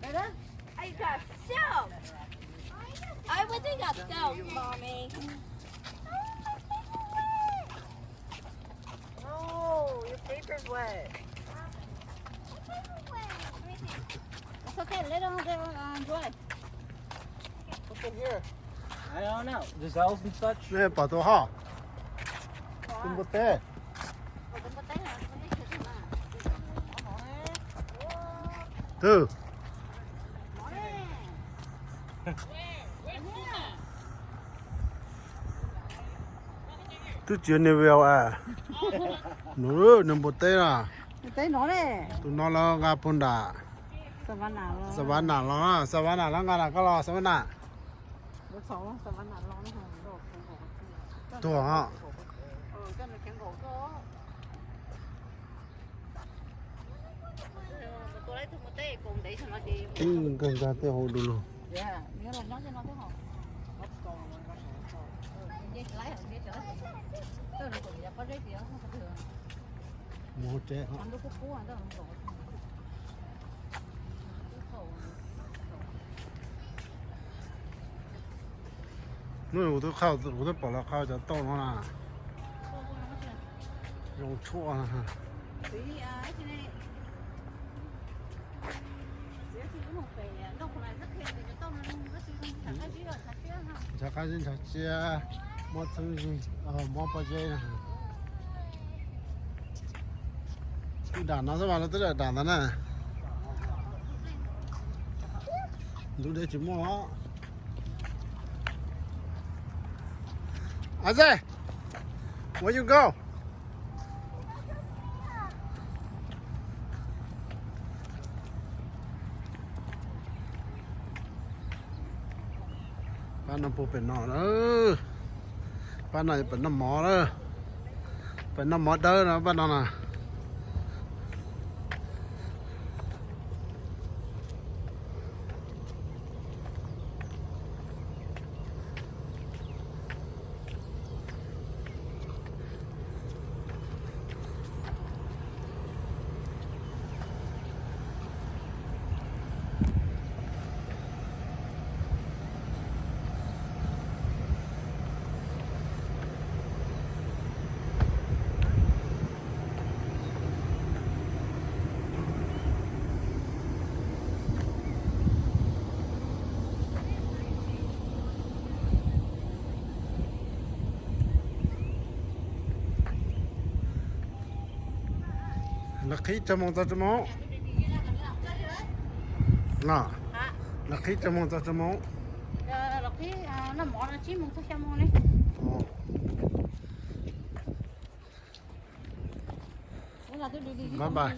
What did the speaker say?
Better? I got soap. I went and got soap, Mommy. No, your paper's wet. It's okay, let them go, uh, dry. What's in here? I don't know. Gazelles and such? Neb pom tus hov? Tus npua teb. Twb, twb tsis yog nws veu a. Nws, nws npua teb na. Tus no lawv nqa puag nram Savannah los, Savannah los nqa nram koj los Savannah. Tuag. Ib nkag nkag tej hauv du lug. Mus hauv tsev. Hnub no kuv twb qhau, kuv twb pom lawv qhau cov tauj no na. Zoo tshuaj. Ntshav qab zib ntshav txiab, mob txheeb zib, mob pob zeb na. Twb dam no xwb mas lawv twb dam dam ntawd na. Ntug dej tsis muaj os. Isaiah, where you go? Pab no puag pem no na. Pab no yog pem noj mov na. Pem noj mov dawb no pab no na. Lawv qhib tsawg moos txog tsawg moos? Lawv qhib tsawg moos txog tsawg moos? Bye bye.